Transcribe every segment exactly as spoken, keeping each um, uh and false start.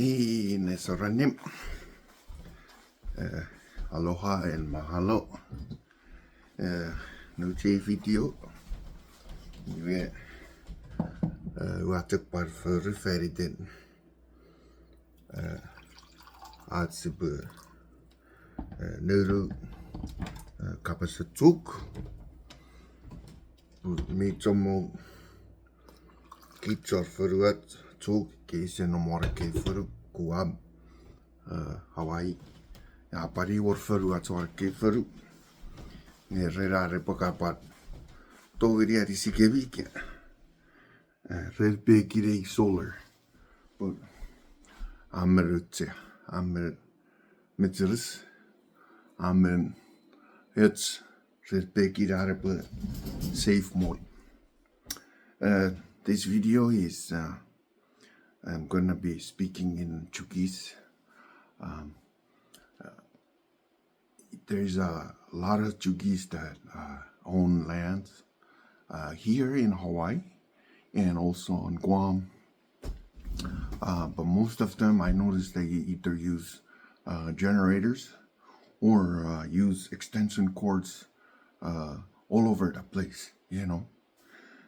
Ines oranim. Eh, aloha and mahalo. Eh, nouch ei video. Iwe, eh, ua chok pwan fori faniten, eh, ach sipwe, eh, nounou, eh, kapasen Chuuk. Mi chommong kich wor fonuach Chuuk, kei ese nom won ekkei fonu, Guam, eh, Hawaii. A pwan wor fonuach won ekkei fonu. Nge ren an epwe kan pwan tongeni anisikemi ika, eh, ren pekin ei solar. But a men auchea, a men mecheres, a men och ren pekin an epwe save money. Uh, this video is, uh, I'm gonna be speaking in Chuukese. Um, uh, there's a lot of Chuukese that, uh, own lands, uh, here in Hawaii and also on Guam. Uh, but most of them, I noticed they either use, uh, generators or, uh, use extension cords, uh, all over the place, you know.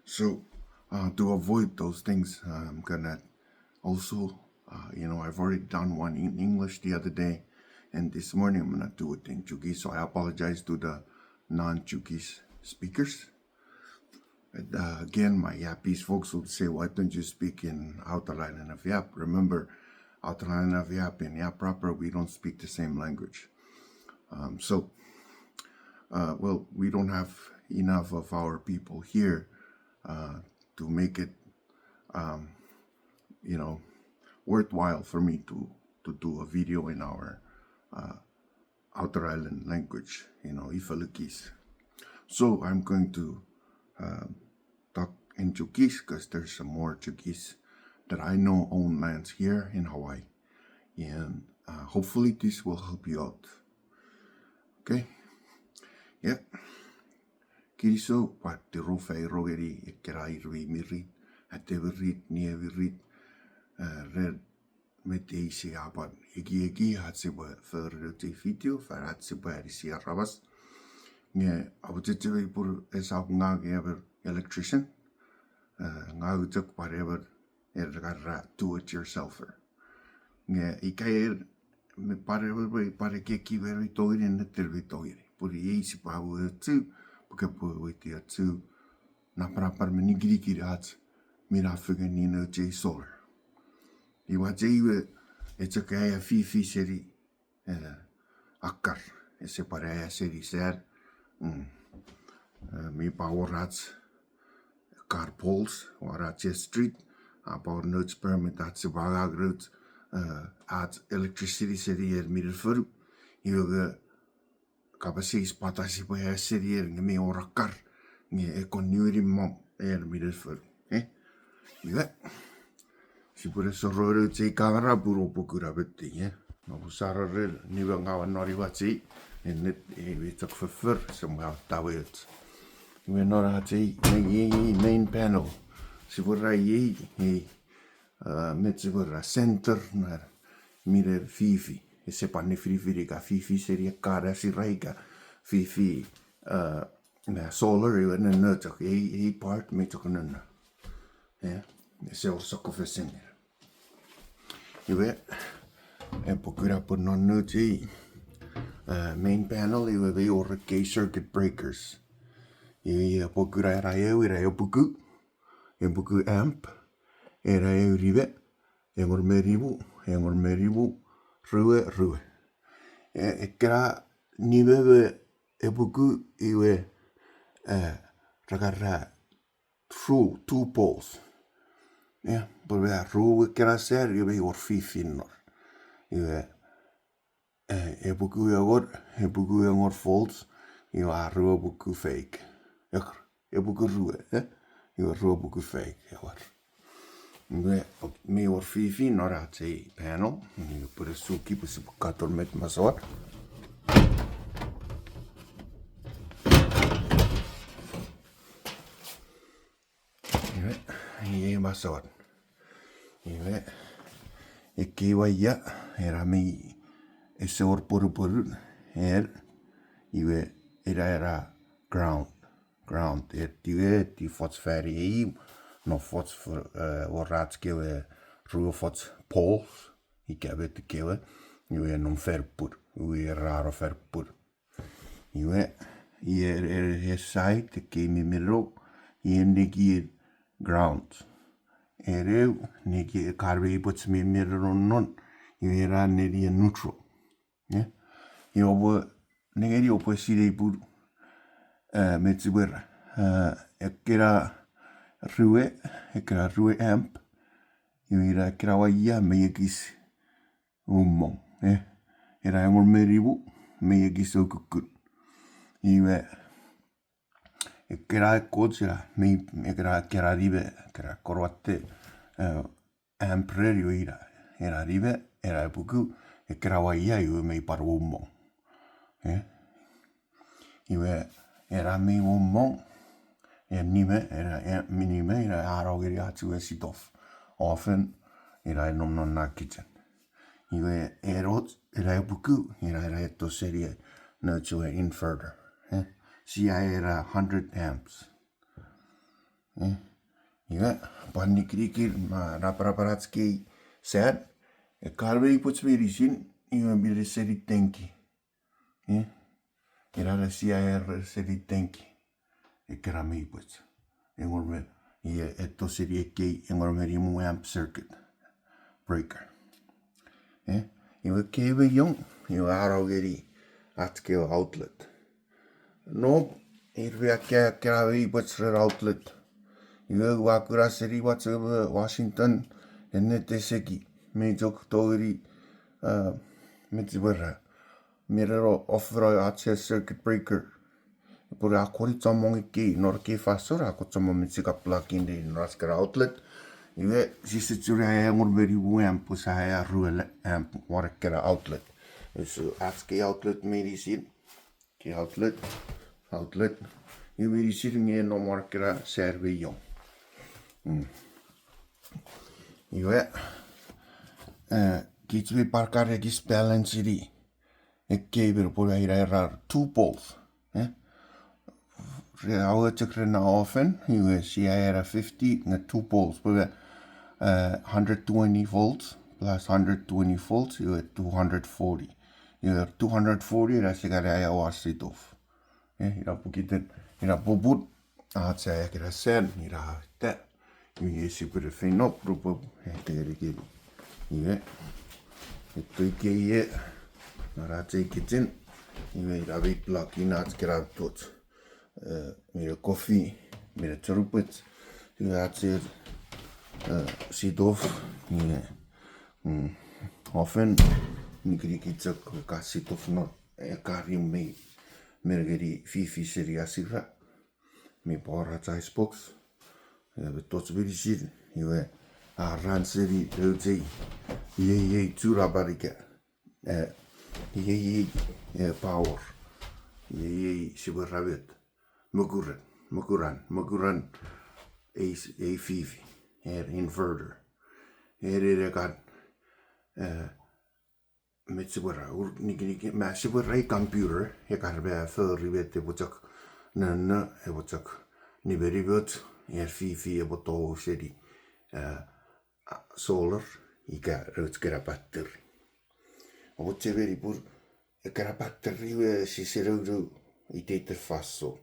So, uh, to avoid those things, uh, I'm gonna also, uh, you know, I've already done one in English the other day, and this morning I'm gonna do it in Chuukese. So I apologize to the non-Chuukese speakers. And, uh, again, my Yapese folks would say, "Why don't you speak in Outer Island of Yap?" Remember, Outer Island of Yap and Yap proper, we don't speak the same language. Um, so, uh, well, we don't have enough of our people here, uh, to make it, um, you know, worthwhile for me to, to do a video in our, uh, Outer Island language, you know, Ifa Chuukese. So I'm going to, uh, talk in Chuukese 'cause there's some more Chuukese that I know own lands here in Hawaii. And, uh, hopefully this will help you out. Okay? Yeah. Kinisou, pwan tirou fairo ngeni ekkena ir mi mirit, atemirit, niemirit, uh, ren met ei sia pwan ekieki ach sipwe fori nouch ei video fan ach sipwe anisi aramas. Nge a pwan chechemeni pun esap ngang emon electrician, eh, ngang chok pwan emon, eh, ra kan era do it yourselfer. Nge ika en, mi pwan emon we pwan ekieki we mi tongeni, ennetin mi tongeni. Pun iei sipwe awewe ochu, pwe kopwe weweiti ochu, napanapan me nikinikin ach mi nafengen nouch ei solar. Iwe ach ei we, e chok aea fifi seni, eh, akkar, ese pwan aea seni sat. Mm. Eh, mi pwan wor ach car poles, wor ach street, a pwan wor nouch permit ach sipwe angang nouch, eh, ach electricity seni en minen fonu. Iwe nge kapas eis pwata sipwe aea seni en nge mi wor akkar, nge e kon niwinimom en minen fonu. Eh? Iwe, sipwe ne sorono nouch ei kamera pun oupwe kuna met ei, eh? Nopwe saro ren nimengawen non imwach ei, ennet, eh, mi chok foffor, ese mwo tawe och. Iwe non ach ei, ei, ei, ei main panel. Sipwe ra ei, ei, eh, met sipwe ra center na minen fifi. Ese pwan nifinifin ika fifi seni ekkan asira ika fifi, eh, na solar, iwe nonno chok ei, ei part mi chok nonno. Eh, ese wor sokkofesen. Iwe, epwe kuna pwe non nouch ei, eh, main panel, iwe mei wor ekkei circuit breakers. Iwe epwe kuna ena eu, ena epuku, epuku amp, ena eu nime, engon me nimu, engon me nimu, rue, rue. E, ekkena nime me epuku iwe, eh, ra kan era ru, two poles. Yeah, pwe mea ru ekkena sat, iwe mei wor fifi nor. Iwe, eh, epuku engon, epuku engon volts, iwe a ru epuku faik. Ek, epuku rue, eh? Iwe ru epuku faik, ewer. Iwe, mei wor fifi non ach ei panel, iwe pwe ne suki pwe sipwe katon met masouan. Iwe, iei masouan. Iwe, Ekkei waia, era mi ese wor pwonuponun, er, iwe, era, era ground, ground, er tiwe, ti foch fan eim, no foch, eh, wor ach kewe ruofoch poles, ika met kewe, iwe nom fan pun, iwe era no fan pun. Iwe, ier, er, er side, ekkei mi mino, ier nekier ground. Ereu, nekier kan mi pwech mi mino non, iwe era nekier neutral. Eh? Iwe oupwe, nengeni oupwe sinei pun, eh, met sipwe ra, eh, ekkena rue, ekkena rue amp, iwe ira ekkena waia mi ekis ummong, eh. Era engon me nimu, mi ekis ukukun. Iwe, ekkena ekkoch era, mi, ekkena, ekkena nime, ekkena koruatte, eh, amp ren iwe ira, era nime, era epuku, ekkena waia iwe mi pwan ummong. Eh? Iwe, era mi ummong, e nime, era, e, mi nime, era a no ngeni ach we sitof. Ofen, era e nom non na kitchen. Iwe, eroch, era epuku, era, era eto seni e, nouch we inverter. Eh? Sia era hundred amps. Eh? Iwe, pwan nikinikin, ma, napanapan ach kei san, e kan mi pwech meinisin, iwe mi seni tanki. Eh? Era sia era seni tanki. Ekkena mi pwech. Engon me, iwe eto seni ekkei engon me nimu amp circuit breaker. Eh? Iwe ekkei me iong, iwe a no ngeni ach kewe outlet. Nom, ir mi akka ekkena mi pwech ren outlet. Iwe ua kuna seni wach we Washington, enne teseki, mi chok tongeni, eh, met sipwe ra. Mi reno offer ach circuit breaker. Pun a kon chommong ekkei, non ekkei fansoun a kon chommong mi chok plug in non ach kena outlet. Iwe, sise churi aea engon me nimu amp, pwe sa aea rue amp won ekkena outlet. Iwe, so, ach kei outlet meinisin. Kei outlet, outlet. Iwe meinisin nge nom won ekkena san me iong. Mm. Iwe, eh, kich mi pwan kan ekis balance-ini ekkei me pwe ina era two poles. Eh? Re awe chok ren na ofen, iwe sia era fifty nge two poles. Pwe, eh, hundred twenty volts plus hundred twenty volts, iwe two hundred forty. Iwe two hundred forty, ina sia kan aea won sitof. Eh, ina pokiten, ina popun, ach aea ekkena san, ina ta. Iwe sipwe feino pwe, eh, tegelegele. Iwe, eto ikei, non ach ei kitchen, iwe ina mi plug in ach kena toch. Eh, mi coffee, mi chorupwet, iwe ach, eh, sitof, iwe, mm, ofen, nikinikin chok ka sitof non, eh, kari mi, mi ngeni fifi seni asira. Mi pwan ach ice box. Iwe, toch meinisin, iwe, a ran seni nouch ei, iei, iei, chura parika. Eh, iei, iei, eh, power. Iei, iei, sipwe ra met. Mokuran, mokuran, mokuran, ei, ei fifi. Er inverter. Er, er, e kan, eh, met sipwe ra, ur, nikiniki, ma sipwe ra ei computer, e kan ra fori met epwe chok, no, no, epwe chok, nimenimoch, er fifi epwe tou seni, eh, a, solar, ika nouch kena battery. Oupwe chemeni pun, ekkena battery we sise nounou iteiten fansoun.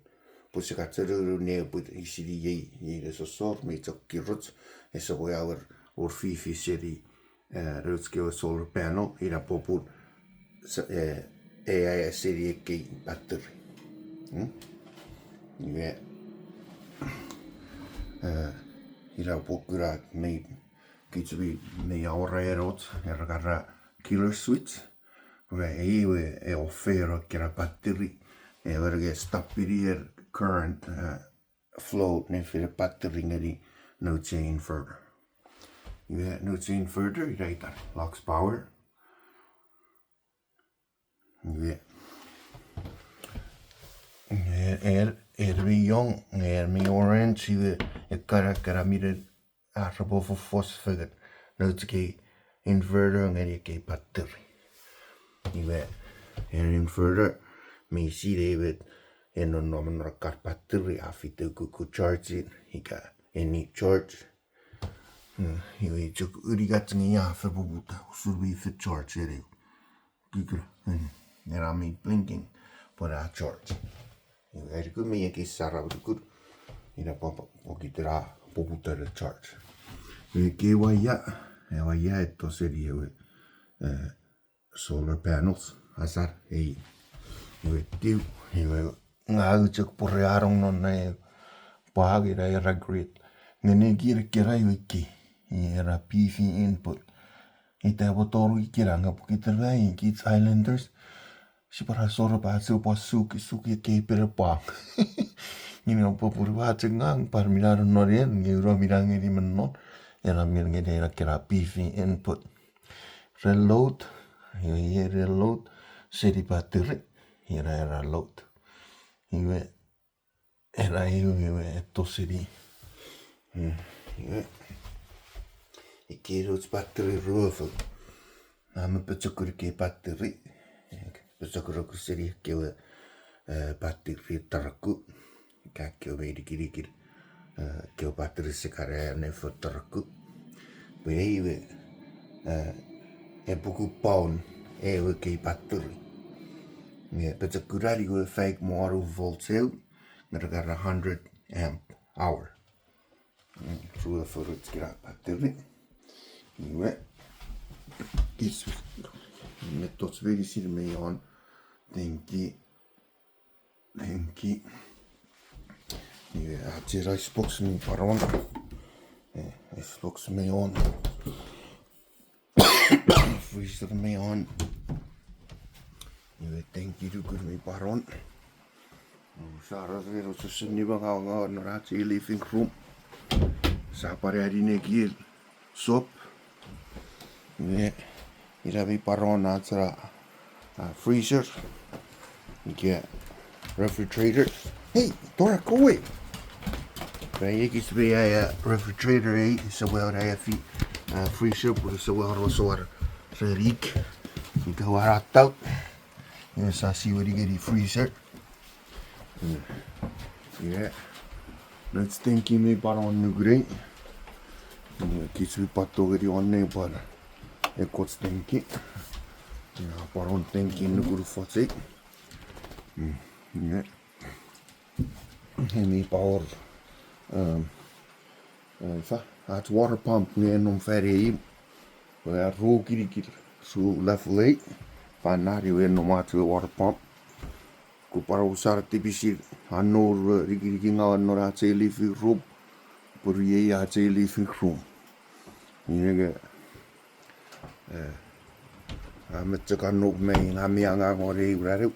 Pwe sia kan chok nounou ne pwin isini iei, iei ne sosor, mi chok kiroch, ese pwe a wor, wor fifi seni, eh, nouch kewe solar panel, ina popun, s-, eh, e aea seni ekkei battery. Hmm? Iwe, eh, ina pokuna mi, kich mi, mi awora eroch, era kan ra killer switch. Iwe, iwe, e offer ekkena battery. E wor ke stop-ini er current, eh, flow ne fini battery ngeni nouch ei inverter. Iwe, nouch ei inverter, ina itan, Lux Power. Iwe. Er, er, er mi iong, er mi orange, iwe, ekkana, ekkana minen, a, repwe fofos fengen. Nouch kei, inverter ngeni ekkei battery. Iwe, en inverter, mi sinei met, en nonnom non ekkar battery, a fiti ukukun charge in, ika, eni charge. Hmm, iwe chok unikach nge ia fen poputa, usun mi fen charge eni. Kikira, hmm, ena mi blinking, pwe a charge. Iwe, erikun mi ekis sara urukun, ina papa, pokiten a poputa ne charge. Iwe, ekkei waia, e waia eto seni ewe, eh, solar panels, asar, ei. Iwe, tiu, iwe, ngang chok pore arong non ne, pwang ina era grid. Nge ne kira kira iwe ki, era P V input. Ita pwe tori kira nge pokiten mai kich Islanders. Sipara sora pa se pwa suki suki ekkei pere pwang. Ngeni pwe puri wache ngang par minano nonen, nge uro mina ngeni menon. Era min ngeni era kira P V input. Re load, iwe, iwe re load, seni battery, ina era load. Iwe, era iwe, iwe, eto seni. Hmm, iwe. Ekkei och battery ruefou. Name pochokun ekkei battery. Pochokun seni ekkewe, eh, battery taraku. Ka kewe mei nikinikin, eh, kewe battery sekara ne fo taraku. Pwe iwe, eh, epuku pound ewe ekkei battery. Nge pochokun iwe faik mo wanu volt eu, nge rekara hundred amp hour. Mm, ruefou och kira battery. Iwe, is, mettoch meinisin mei on, tenki, tenki. Iwe, ach ei ice box mi pwan on. Eh, ice box mi on. Freezer mi on. Iwe, tenki nukun mi pwan on. Sara fen osusen nimengaw ngaw non ach ei living room. Sa pwan anineki el sop. Iwe, ina mi pwan on ach era, ah, freezer. Ika refrigerator. Hey, Dora, go away. Pwe ekis mi aia refrigerator ei, ese wor aia fi-, ah, freezer, pwe ese wor, ese wor renik. Ika wor attau. Iwe sa siwini ngeni freezer. Iwe, nouch tenki mi pwan on nukunei. Iwe, kich mi pwan tongeni on ne pwan ekkoch tenki. Iwe, pwan on tenki nukun fochei. Iwe, mi pwan wor, um, eh, ifa, ach water pump nge nom fan ei imw. Pwe a ru kinikir, ru level ei, fan nari we nom ach we water pump. Ku pwan omusano tipisin, a nour we nikinikingaw non ach ei living room, pwe iei ach ei living room. Iwe nge, eh, a met chok a nour mei nga mi angang won ei urareu.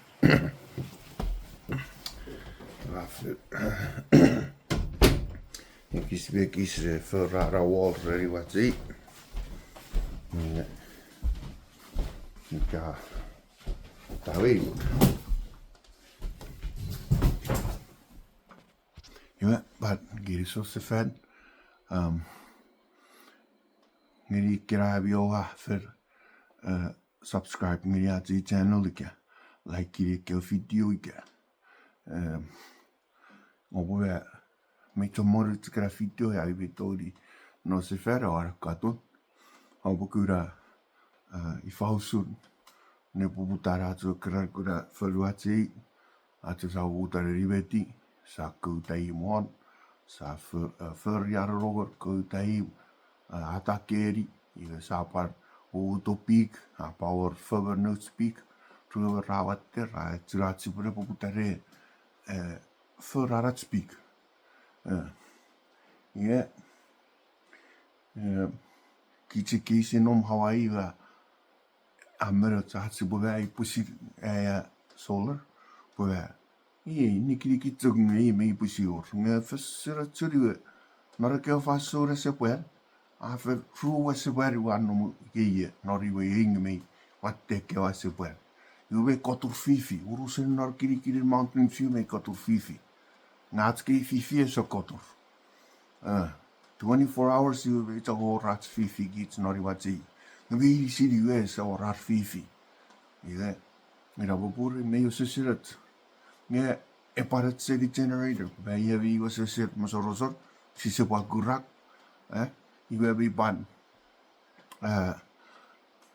Ekis me ekis, eh, forara wall reni wachei. Ika, tawei. Iwe, pwan kinisou sefan, um, ngeni kena ami oua fen, eh, subscribe ngeni ach ei channel ika like ngeni ekkewe video ika. Em, oupwe mei chommong chikena video ami mei tongeni no sefan o ara katon. Oupwe kuna, eh, ifa usun ne poputan ach we keran kuna fonuach ei, ach we sa poputa ne nimeti, sa kouta imw won, sa fo-, eh, fori arorongon kouta imw, eh, atakeni, iwe sa pwan uto pik, a pwan wor fomon nouch pik, ruemon ra watte, ra chuna chipwene poputa ne, eh, for arach pik. Eh, iwe, eh, kich ekis nom Hawaii iwe, a men och ach sipwe ai pwisin aia solar, pwe iei nikiniki chok nge i mei pwisin wor. Nge fesen churi we, non ekkewe fansoun ese pwan, a fen ru wesepwan iwe a nom ikeie, non iwe ei nge mei watte ekkewe asepwan. Iwe mei kotur fifi, unusen non kinikinin Mountain View mei kotur fifi. Nge ach kei fifi ese kotur. Eh, twenty-four hours iwe mei chok wor ach fifi kich non imwach ei. Nge meinisin iwe ese wor ar fifi. Iwe, ina popun mei osesenoch. Nge epwe pwan och seni generator, pwe iei mei osesen mosonoson, sise pwan kurak, eh, iwe mei pwan, eh,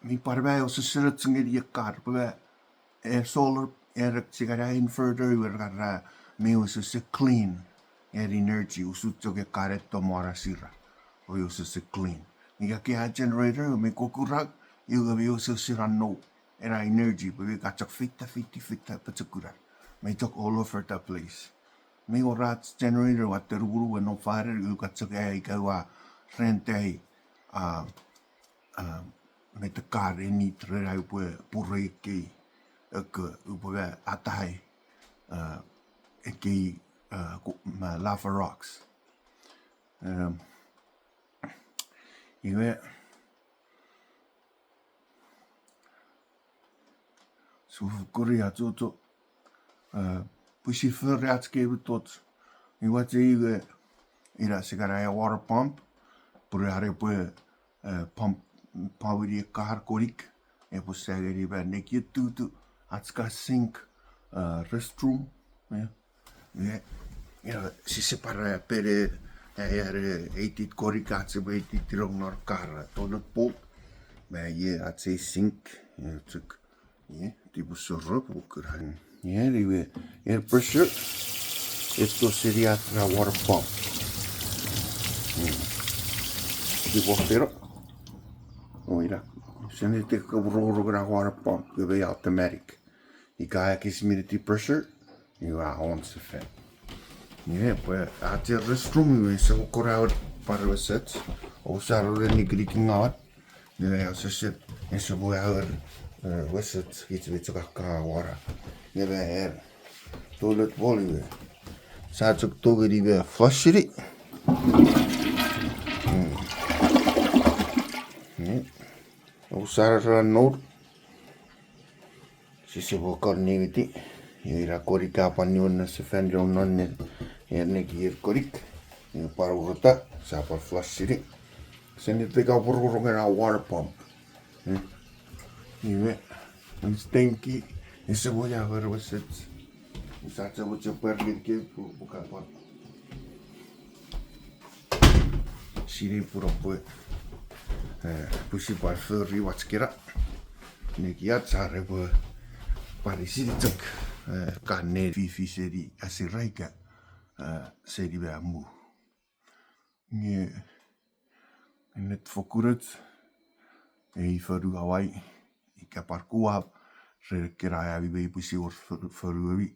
mei pwan mei osesenoch ngeni ekkar, pwe e solar, e rek chikana inverter, iwe ra, mei osese clean, e energy, usun chok ekkar e tomo ara sira, o osese clean. Ika ke a generator, mei kokurak, iwe mei osese ra no, ena energy, pwe mei ka chok fita, fiti, fita, pochokunar. Mei chok all over the place. Mei wor ach generator wa teruburu we no fire, iwe ka chok ai ika wa rent ai, ah, ah, met ekkar e need ren ai upwe purei ekkei, eke, upwe ka atai, ah, ekkei, ah, ku-, ma lava rocks. Em, iwe, sufukuri achocho, eh, pwisin fori ach kei mettoch. Iwe ach ei iwe, ina chikana ai water pump, pwe are pwe, eh, pump, pawini ekkar konik, epwe sa ngeni me nekiettutu, ach ka sink, eh, restroom, eh. Nge, ina, sise pwan pene, eh, are eighty konik ach sipwe eighty tirong non kar, toilet bowl. Me iei ach ei sink, eh, chok, eh, tipusoro pwe kuran. Eh, iwe, air pressure, etto seni ach na water pump. Hmm. Tipusoro. O ina. Seni te ka roro na water pump, ke be automatic. Ika ekis miniti pressure, iwe a on sefan. Iwe, pwe ach restroom iwe ese wokora wet pwan wesech, o sa rore nikinikin ngawan, iwe ese, ese pwe a wor, eh, wesech, kich me chok akka wara. Iwe, eh, toilet bowl iwe. Sa chok tongeni iwe flush ini. Hmm. Hmm. O sa rore nour. Sise pwe kon niwiti, ira konik a pwan niwin ne sefan ilo non ne, er neki er konik, iwe pwan ureta, sa pwan flush ini. Seni te ka pwan rongorong ena water pump. Eh. Iwe, en stinky, ese mo ya ver weset. Sa che mo che pwer ngin ke pu, pu ka pwan. Sinei pwe ropwe, eh, pwisin pwan fori wach kena. Nekiach are pwe pwan isin chok, eh, kan ne fifi seni asiraika, eh, seni me amu. Nge, ennet fokkun och, ei fonu Hawaii, ika pwan Kuam, ren ekkena ami mei pwisin wor fo-, fonuemi.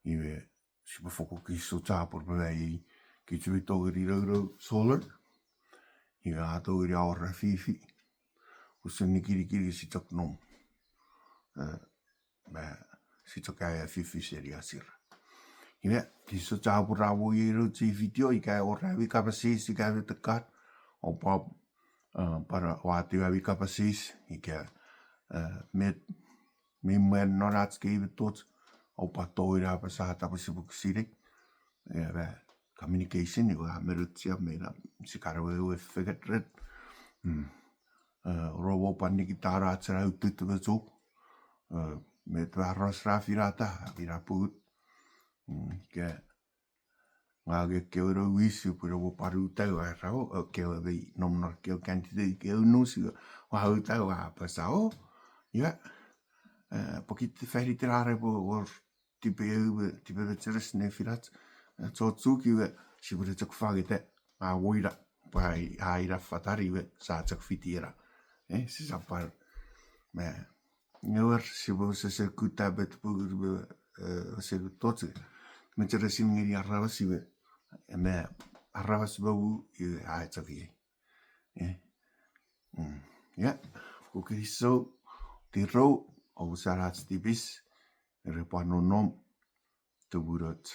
Iwe, sipwe fokkun kinisou chapur pwe mei, kich mi tongeni nounou solar. Iwe a tongeni awora fifi. Usun nikinikin si chok nom. Eh, me si chok aea fifi seni asir. Iwe, kinisou chapur amo iei nouch ei video, ika wor ami kapas eis, ika ami tekan, oupwe, eh, pwan watiw ami kapas eis, ika, eh, met mi mwan non ach kei mettoch, oupwe tongeni apasa tapwe sipwe sinei. Iwe, communication, iwe a men auchea me ina, sikan ewe, ewe fengen ren. Hmm. Eh, oromo pwan nikitano ach ena utut me chou. Eh, met aramas ra finata, ina pungun. Hmm, ika ngang ekkewe no wis, pwe no pwan uta, ua era, o, ekkewe mei nom non ekkewe candidate, ekkewe nus, ua uta, ua apasa, o, iwe, eh, pokiten faniten are pwe wor tipe ewe, tipe mecheres ne finach, eh, chochuk iwe, sipwe ne chok fangeta, a woina, pwe a, a ina fatan iwe, sa chok fiti ena. Eh, sisap pwan, me, nge ewer, sipwe sese kuta bet pungur me, eh, sese kutoch, mecheresin ngeni aramas iwe, me, aramas me u, iwe, a chok iei. Eh. Mm. Ia, fokkun kinisou, tirou, omusano ach tipis, ere pwan nonnom, tumunoch.